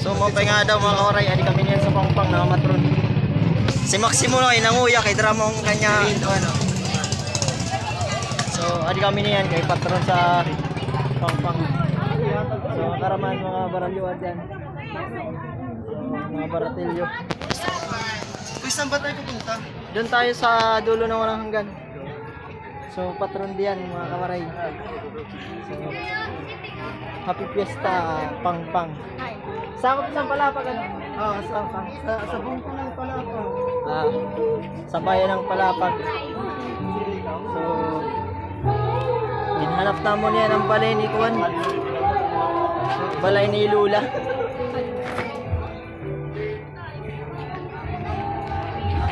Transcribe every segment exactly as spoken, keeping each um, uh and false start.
So, maupay nga adlaw, mga kawaray, adi kami niyan sa Pangpang, nakamatron. Si Maximo na kay nanguya kay drama ang kanya, ano. So, adi kami niyan kay patron sa Pangpang. So, karaman, mga baralyo dyan. So, mga baratilyo. Uy, saan ba tayo pupunta? Doon tayo sa dulo ng walang hanggan. So, patron diyan, mga kawaray. So, happy fiesta, Pangpang. Sakop sa Palapag, ano? Ah, sa, sa, sa bungko ng Palapag. Ah, sa bayan ng Palapag. So, ginhanap namon yan ang balay ni Kuan. Balay ni Lula.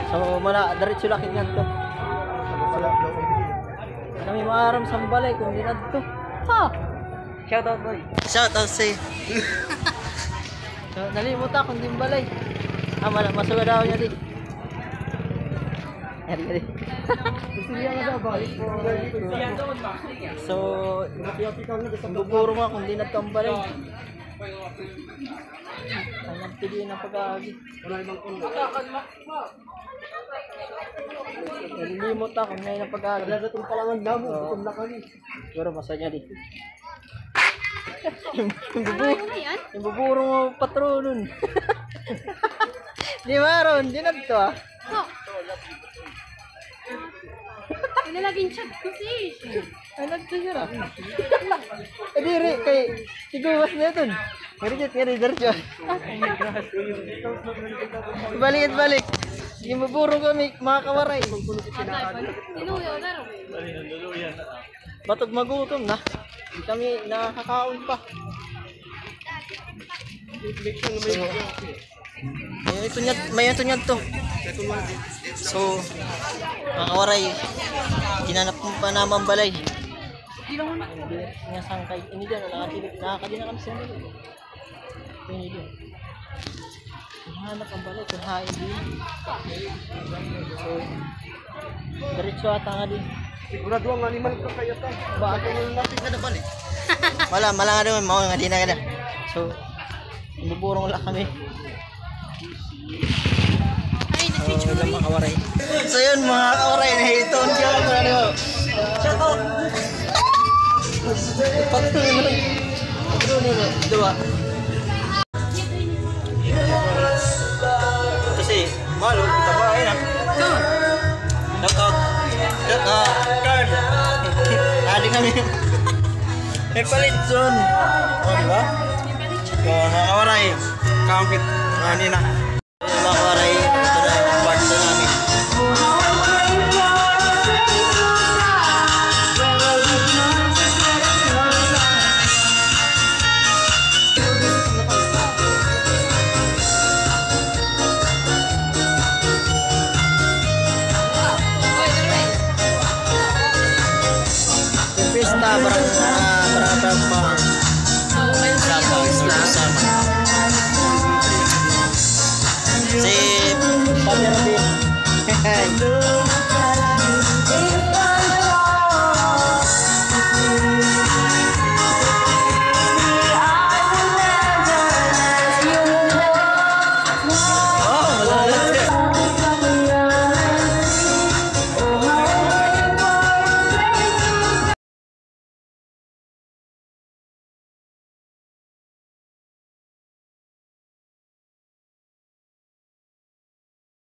So, mala, diretso lakit ngadto. Kami maaram sa balay kung dinadto. Ha! Shout out, boy. Shout out, say. So, nalimot ako kung din balay. Ah, mala, masugad ako niya di. Yari, yari. So, buburo nga kung dinadto ang balay. Ay, nagpili ng pag-aagi. Nalimot ako, ngayon ang pag-aaral. Wala na itong palangan namin, Oo. Gutom na kami. Siguro masaya din. Yung bubu-, Ano yan? Yung buburo mo, patronon. Di ba, Ron? Di na to, ah. Ho. Ano laging chat ko si Ishi? Ano to, sir, ah? Eh, diri, kay, tiguwas na ito. Ngari, ngari, diretso. Balik, balik. Yung buburo kami, mga kawaray. Tinuyo, laro. Batog magutom na. Di kami nakakaon pa. So, may ito niya, may ito niya to. So, mga kawaray, ginanap ko pa naman balay. Hindi nga sangkay. Hindi dyan, nakakadi na kami sa nila. Hindi dyan. Hanap ang balay, kung hain din. So, diretso ata nga din. Sigurado ang animal ka kaya ka. Ba? Ang lapit na nabalik. Wala, mala nga naman, mao nga di na ka na. So, buburong lang kami. Ay, So, nagpicture. Wala mga kawaray. So, yun, mga kawaray, na ito ang siya, ano. Shout out. Pag-, pag-, Duwa. Kasi, mahal, oh, kita pa, ayun, ah. Ito. Shout out. Shout out. Card. Adi kami. May palit, son. O, di ba? So, mga kawaray. Kampit. Ano yun, ah?